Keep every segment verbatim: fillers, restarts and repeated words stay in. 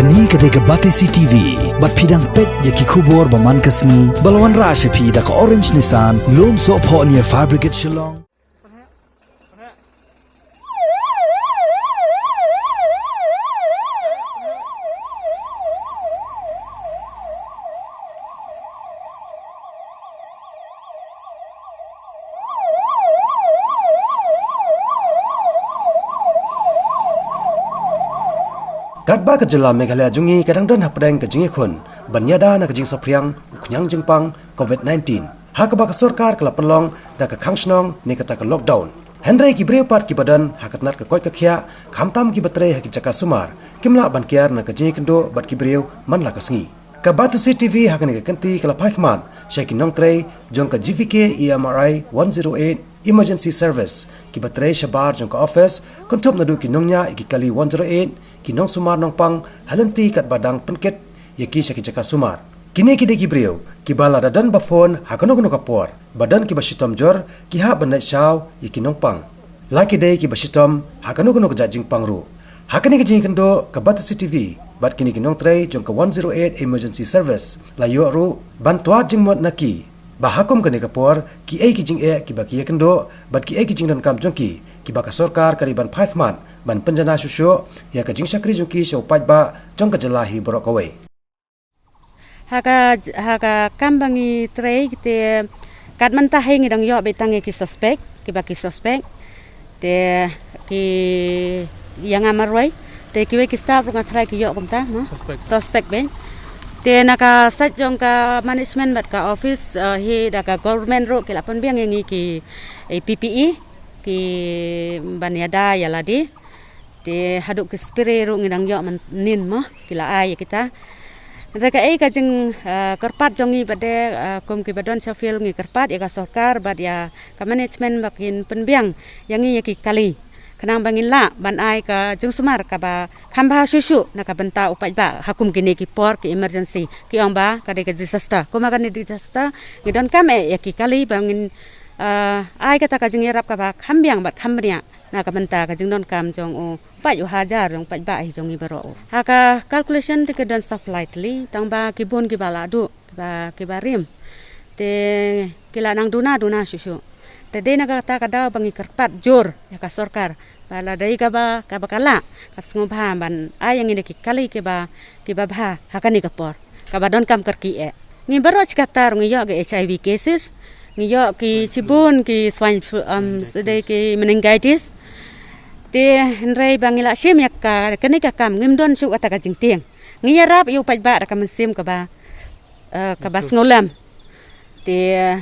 Kane ka dei ka Batesi T V, bad phi dang peit ïa ki khubor ba man ka sngi, ba la wanrah sha phi da ka Orange Nissan, Lumsohphoh near Fire Brigade Shillong. Katba ka jylla Meghalaya jong ngi ka dang don hapdeng ka jingïakhun ban ïada na ka jingsaphriang u khñiang jingpang covid nineteen, ha kaba ka sorkar ka la pynlong da ka khang shnong ne kata ka lockdown. Hynrei ki briew pat kiba don ha ka tnat ka koit ka khiah, khamtam kiba trei ha ki jaka sumar, kim lah ban kiar na ka jingïakynduh bad ki briew man la ka sngi. Ka Batesi T V ha kane ka kynti ka la phai khmat sha ki nongtrei jong ka G V K E M R I one zero eight Emergency Service, kiba trei shabar jong ka office, kynthup naduh ki nongñiah ïa ki kali one zero eight, ki nongsumar nongpang ha lynti katba dang pynkit ïa ki sha ki jaka sumar. Kine ki dei ki briew kiba lada don ba phone ha kano kano ka por, ba don kiba shitom jur, ki hap ban leit shaw ïa ki nongpang. La ki dei kiba shitom ha kano kano ka jait jingpang ruh. Ha kane ka jingïakynduh ka Batesi T V bad kine ki nongtrei jong ka one zero eight Emergency Service la ïoh ruh ban twad jingmut na ki ba ha kum kane ka por, kiei ki jingeh kiba ki ïakynduh bad kiei ki jingdonkam jong ki, kiba ka sorkar ka dei ban phai khmat ban pynjanai shuh shuh ïa ka jingshakri jong ki sha u paidbah jong ka jylla hi baroh kawei. Ha ka, ha ka kam ba ngi trei te, kat mynta hi ngi dang ïoh beit tang ïa ki suspect, kiba ki suspect. Te ki ïa nga marwei. Te kiwei ki staff ruh nga tharai ki ïoh kumta, mo? Suspect. Suspect beit. Te na ka side jong ka management bad ka office, eh, hi da ka government ruh ki la pynbiang ïa ngi ki, eh, P P E, ki ban ïada ïa lade. Te haduh ki spray ruh ngi dang ïoh mynnin, mo, ki la ai ïa kita. Hynrei kaei ka jing, eh, kyrpad jong ngi bad de, eh, kum kiba don sha field, ngi kyrpad ïa ka sorkar bad ïa ka management ba kin pynbiang ïa ngi ïa ki kali, khnang ba ngin lah ban ai ka jingsumar kaba kham bha shuh shuh na ka bynta u paidbah ha kum kine ki por ki emergency, ki ong ba ka dei ka disaster. Kum ha kane disaster ngi donkam eh ïa ki kali ba ngin, eh, ai kata ka jingïarap kaba kham biang bad kham bniah na ka bynta ka jingdonkam jong u paid u hajar jong paidbah hi jong ngi baroh. Ha ka calculation te ki don staff lai tylli, tang ba ki bun kiba la duh, kiba, kiba rim. Te ki la nang duna duna shuh shuh. Te dei na kata ka daw ba ngi kyrpad jur ïa ka sorkar ba lada dei kaba, kaba ka lah, ka sngewbha ban ai ïa ngi da ki kali kiba, kiba bha ha kane ka por kaba donkam kyrkieh. Ngi baroh shi katta ruh ngi ïoh ki H I V cases, ngi ïoh ki shibun ki swine flu, um, dei ki meningitis. Te hynrei ba ngi la shim ïa ka, kane ka kam ngim don shuh kata ka jingtieng. Ngi ïarap ïa u paidbah da ka mynsiem kaba, eh, kaba sngewlem. Te,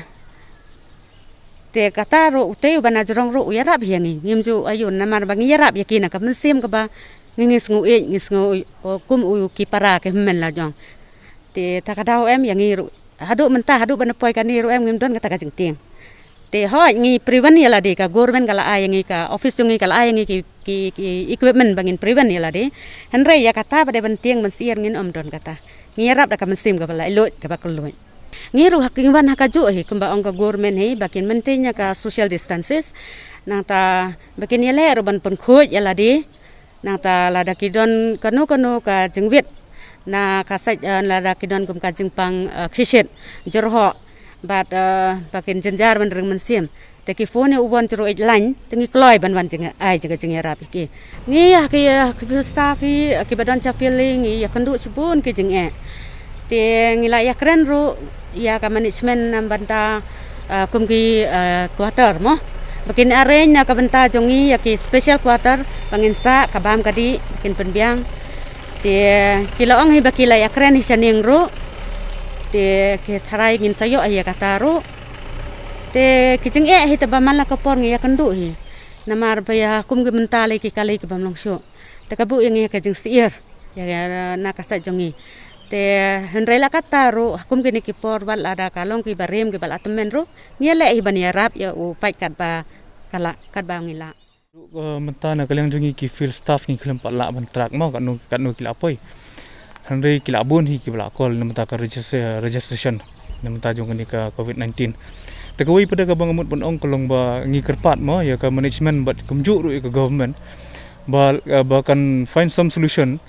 te kata ruh utei uba na jrong ruh u ïarap ïa ngi. Ngim ju ayu namar ba ngi ïarap ïa ki na ka mynsiem kaba ngi, ngi sngew ïeit, ngi sngew, oh, kum u ki para ki hynmen la jong. Te ta ka daw em ïa ngi ruh. Haduh mynta, haduh ba na poi kane ruh em ngim don kata ka jingtieng. Te hooid ngi prevent ïa lade, ka government ka la ai ïa ngi, ka office jong ngi ka la ai ïa ngi ki, ki, ki equipment ba ngin prevent ïa lade. Hynrei ïa kata ba dei ban tieng ban syier ngin ym don kata. Ngi ïarap da ka mynsiem kaba laitluid, kaba kylluid. Ngi ruh ha, ngi wan ha kajuh hi, kumba ong ka government hi ba kin maintain ïa ka social distances. Nangta ba kin ïaleh ruh ban pynkhuid ïa lade. Nangta lada ki don kano kano ka jingwit na ka side, eh, lada ki don kum ka jingpang, eh, khishit, jyrhoh, bad, eh, ba kin jynjar ban ring mynsiem. Te ki phone ïa u one zero eight line, te ngi kloi ban wan jing, ai jing, jingïarap ïa ki. Ngi ïa ki, ïa ki staff hi, ïa kiba don sha field hi, ngi ïakynduh shibun ki jingeh. Te ngi la ïakren ruh ïa ka management na bynta, ah, kum ki, ah, quarter mo. Ba kin arrange na ka bynta jong ngi ïa ki special quarter ba ngin sah, ka bam ka dih, ba kin pynbiang. Te ki la ong hi ba ki la ïakren hi shaneng ruh. Te ki tharai ngin sa ïoh hi ïa kata ruh. Te ki jingeh hi te ba man la ka por ngi ïakynduh hi. Namar ba ïa kum ki bynta lei ki kali ki bym long shuh. Te ka buh ïa ngi ïa ka jingsyier ïa, ïa na ka side jong ngi. Te hynrei la katta ruh, ha kum kine ki por wat lada ka long kiba rim kiba la tymmen ruh, ngi ïaleh hi ban ïarap ïa u paid katba ka lah, katba ngi lah. Ruh, eh, mynta na ka liang jong ngi ki field staff ngi khlem pat lah ban track mo katno, katno ki la poi. Hynrei ki la bun hi kiba la call na bynta ka regis-, eh, registration na bynta jong kane ka covid nineteen. Te kawei pat de kaba nga mut ban ong ka long ba ngi kyrpad mo ïa ka management bad kumjuh ruh ïa ka government ba, eh, ba kan find some solution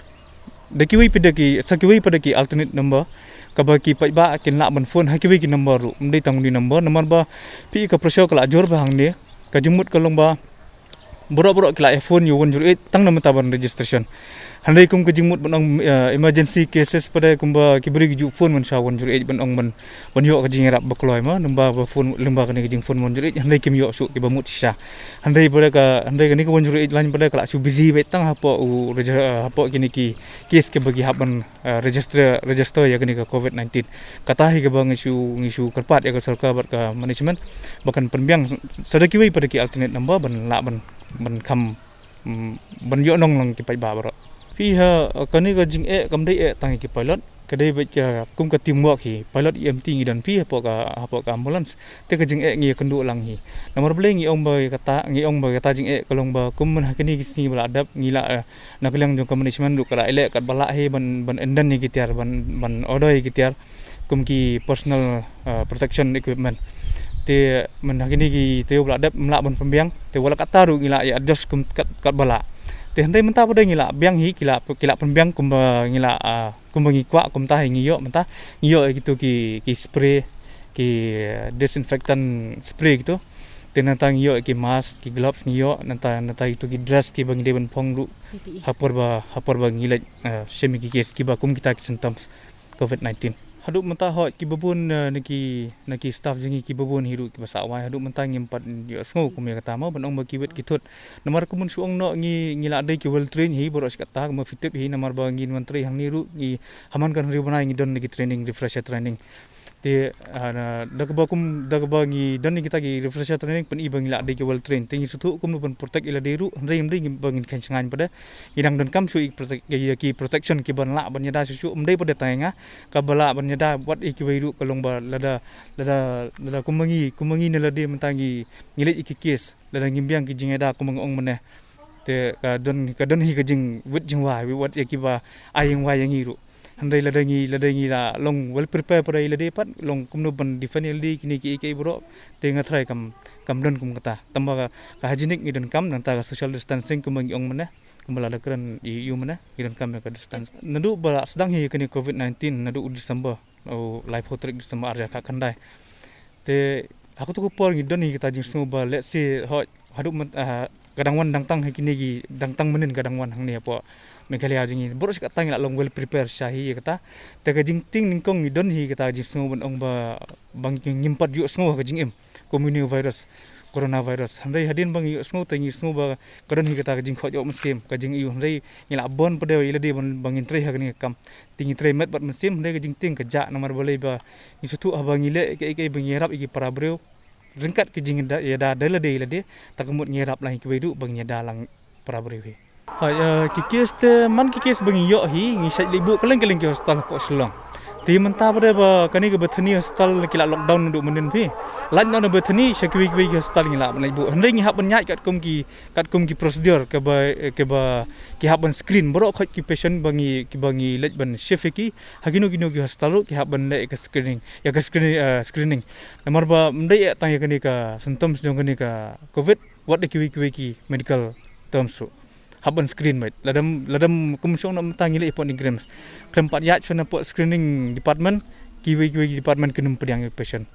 Da kiwei pat da ki, sa kiwei pat da ki alternate number kaba ki paidbah kin lah ban phone ha kiwei ki number ruh, ym dei tang une number, namar ba phi ka pressure ka la jur ba hangne, ka jingmut ka long ba baroh baroh ki la ïa phone ïa one zero eight tang namar ban registration. Hynrei kum ka jingmut ban ong, eh, emergency cases pat da kumba ki briew ki ju phone ban sha one zero eight ban ong ban, ban ïoh ka jingïarap ba kloi ma, lyngba ba phone, lyngba kane ka jingphone one zero eight, hynrei kim ïoh shuh kiba mut shisha. Hynrei pat da ka, hynrei kane ka one zero eight line pat da ka la shu busy beit tang hapoh u reja-, eh, hapoh kine ki case kiba ki hap ban, eh, register, register ïa kane ka covid nineteen. Kata hi kaba ngi shu, ngi shu kyrpad ïa ka sorkar bad ka management ba kan pynbiang sa da kiwei pat da ki alternate number ban lah ban, ban kham, mm, ban ïoh nong lang ki paidbah baroh. Phi ha, eh, kane ka jingeh kam dei eh tang ïa ki pilot. Ka dei beit ka kum ka teamwork hi, pilot E M T ngi don phi hapoh ka, hapoh ka ambulance. Te ka jingeh ngi ïakynduh lang hi. Namar balei ngi ong ba kata, ngi ong ba kata jingeh ka long ba kum mynta ha kine ki sngi ba la dep ngi la, eh, na ka liang jong ka management ruh ka la ïaleh katba lah hi ban, ban endan ïa ki tiar, ban, ban order ïa ki tiar kum ki personal, eh, protection equipment. Te mynta ha kine ki taïew ba la dep ym lah ban pynbiang, te wat la katta ruh ngi la ïa adjust kum kat, katba lah. Te hynrei mynta pat da ngi la biang hi, ki la, ki la pynbiang kumba ngi la, ah, kumba ngi kwah, kumta hi ngi ïoh mynta, ngi ïoh ïa kito ki, ki spray, ki, eh, disinfectant spray kito. Te nangta ngi ïoh ïa ki mask, ki gloves ngi ïoh, nangta, nangta kito ki dress kiba ngi dei ban phong ruh. P P E. Ha por ba, ha por ba ngi leit, eh, shim ïa ki case kiba kum kita ki symptoms covid nineteen. Haduh mynta hooid kiba bun, eh, na ki, na ki staff jong ngi kiba bun hi ruh kiba sah wai, haduh mynta ngim pat ïohsngew kum ïa kata mo, ban ong ba ki wit ki thut. Namar kumba shu ong noh ngi, ngi la dei ki well trained hi baroh shi katta, kumba phi tip hi, namar ba ngin wan trei hangne ruh ngi ha man ka hynriew bnai ngi don na ki training, refresher training. Te, ah, na, da kaba kum, da kaba ngi don ïa kita ki refresher training, pyn-i ba ngi la dei ki well trained. Te ngi sngewthuh kumno ban protect ïa lade ruh, hynrei ym dei ba ngin kheiñ shngaiñ pat da. Ngi dang donkam shuh ïa ki protect, ïa ki protection kiban lah ban ïada shuh shuh, ym dei pat da tang ïa nga, kaba lah ban ïada wat ïa kiwei ruh ka long ba lada, lada, lada kumba ngi, kumba ngi ne lade mynta ngi, ngi leit ïa ki case, lada ngim biang ki jingïada kumba nga ong mynne. Te ka don, ka don hi ka jingwit jingwai, wit wat ïa kiba ai jingwai ïa ngi ruh. Hynrei lada ngi, lada ngi la long well prepare pat ïa lade pat, long kumno ban defend ïa lade kine kiei kiei baroh. Te nga tharai kam, kam don kum kata. Tangba ka, ka hygienic ngi donkam, nangta ka social distancing kumba ngi ong mynne, kumba la da kren ïa u mynne, ngi donkam ïa ka distance. Naduh ba la sdang hi kane covid nineteen, naduh u December, u laiphew tarik December ar hajar khatkhyndai. Te ha kato ka por ngi don hi kata jingsngew ba let's say hooid haduh myn-, ah, ka dang wan dang tang ha kine ki dang tang mynnin ka dang wan hangne hapoh Meghalaya jong ngi. Baroh shi katta ngi la long well prepare sha hi ïa kata. Te ka jingtieng nyngkong ngi don hi kata jingsngew ban ong ba, ba ngi ngim pat ïohsngew ha ka jingim kum une u virus, coronavirus. Hynrei hadien ba ngi ïohsngew te ngi sngew ba ka don hi kata ka jingkhot ïoh mynsiem, ka jingïoh, hynrei ngi la bun pat de ïa lade ban, ba ngin trei ha kane ka kam. Te ngi trei met bad mynsiem, hynrei ka jingtieng ka jah namar balei ba ngi sngewthuh haba ngi leh kaei kaei ba ngi ïarap ïa ki para briew ryngkat ka jingïada, ïada da lade ïa lade, ta ka mut ngi ïarap lang ïa kiwei ruh ba ngi ïada lang para briew hi. Hooid, eh, ki case te, man ki case ba ngi ïoh hi, ngi shait leit buh kylleng kylleng ki hospital hapoh Shillong. Te mynta pat de ba kane ka Bethany Hospital ki la lockdown naduh mynnin phi. Lait noh na Bethany sha kiwei kiwei ki hospital ngi lah ban leit buh. Hynrei ngi hap ban ïaid katkum ki, katkum ki procedure kaba, eh, kaba ki hap ban screen baroh khoit ki patient ba ngi, kiba ngi leit ban shift ïa ki ha kino kino ki hospital ruh ki hap ban leh ïa ka screening, ïa ka screen, eh, screening. Namar ba ym dei eh tang ïa kane ka symptoms jong kane ka covid, wat da kiwei kiwei ki medical terms ruh. Hap ban screen beit. Lada, lada kum shong na mynta ngi leh hapoh NEIGRIHMS. Khlem pat ïaid shwa na hapoh screening department, kiwei kiwei ki department kin ym pdiang ïa ki patient.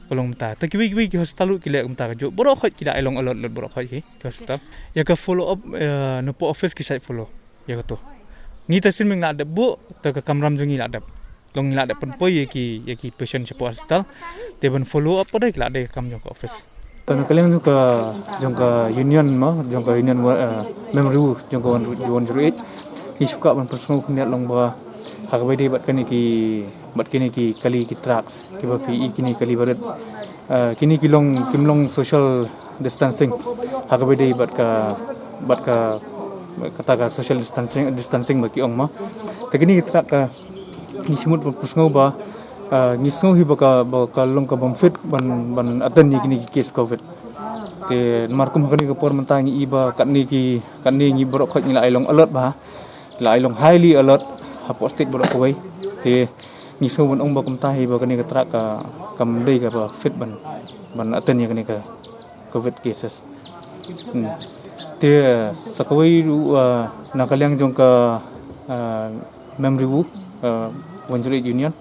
Ka long mynta. Te kiwei kiwei ki hospital ruh ki leh kumta kajuh. Baroh khoit ki da ai long alert alert baroh khoit ki, ki hospital. Ïa ka follow up, eh, na hapoh office ki shait follow ïa kato. Ngi te sien ngi la dep buh, te ka kamram jong ngi la dep. Long ngi la dep pynpoi ïa ki, ïa ki patient shapoh hospital. Te ban follow up pat de ki la dei ka kam jong ka office. Te na ka liang jong ka, jong ka union mo, jong ka union wa-, eh, member jong ka one, one zero eight. Ngi shu kwah ban pynsngew khyndiat long ba ha kaba ïadei bad kine ki, bad kine ki kali ki trucks kiba phi i kine kali barit. Eh, kine ki long, kim long social distancing. Ha kaba ïadei bad ka, bad ka, kata ka social distancing, distancing ba ki ong mo. Te kine ki truck ka ngi shu mut ba pynsngew ba, ah, ngi sngew hi ba ka, ba ka long kabym fit ban, ban attend ïa kine ki case covid. Te namar kum ha kane ka por mynta ngi i ba katne ki, katne ngi baroh khoit ngi la ai long alert bha. La ai long highly alert hapoh state baroh kawei. Te ngi sngew ban ong ba kumta hi ba kane ka truck ka, kam dei kaba fit ban, ban attend ïa kane ka covid cases. Hmm. Te sa kawei ruh, ah, na ka liang jong ka, ah, Memory Wu, uh, Wanjuri Union.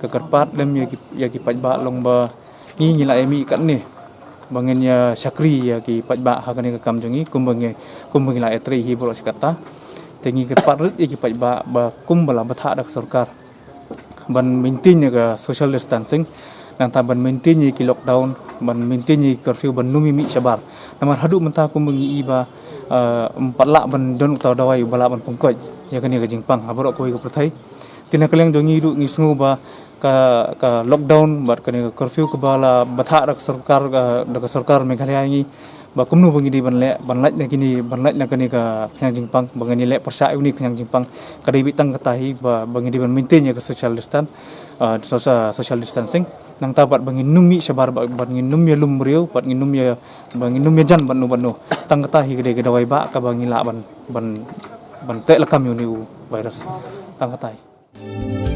Ka kyrpad lem ïa ki, ïa ki paidbah long ba ngi ngi la ïa mih katne ba ngin ïa shakri ïa ki paidbah ha kane ka kam jong ngi, kumba ngi, kumba ngi la ïa trei hi baroh shi katta. Te ngi kyrpad rit ïa ki paidbah ba kumba la bthah da ka sorkar ban maintain ïa ka social distancing, nangta ban maintain ïa ki lockdown, ban maintain ïa ki curfew, ban nym ïa mih shabar. Namar haduh mynta kumba ngi i ba, uh, ym pat lah ban don uta u dawai uba lah ban pynkoit ïa kane ka jingpang ha baroh kawei ka pyrthei. Te na ka liang jong ngi ruh ngi sngew ba ka, ka lockdown bad kane ka curfew kaba la bthah da ka sorkar, ka, da ka sorkar Meghalaya ngi, ba kumno ba ngi dei ban leh, ban lait na kine, ban lait na kane ka khñiang jingpang, ba ngin ïa leh pyrshah ïa une u khñiang jingpang. Ka dei beit tang kata hi ba, ba ngi dei ban maintain ïa ka social distance, uh, social, social distancing. Nangta bad ba ngin nym mih shabar, ba, ba ngin nym ïa lum briew, bad ngin nym ïa, ba ngin nym ïa jan bad no bad no. Tang kata hi ka dei ka dawai ba kaba ngi lah ban, ban, ban teh lakam ïa une u virus. Tang kata hi.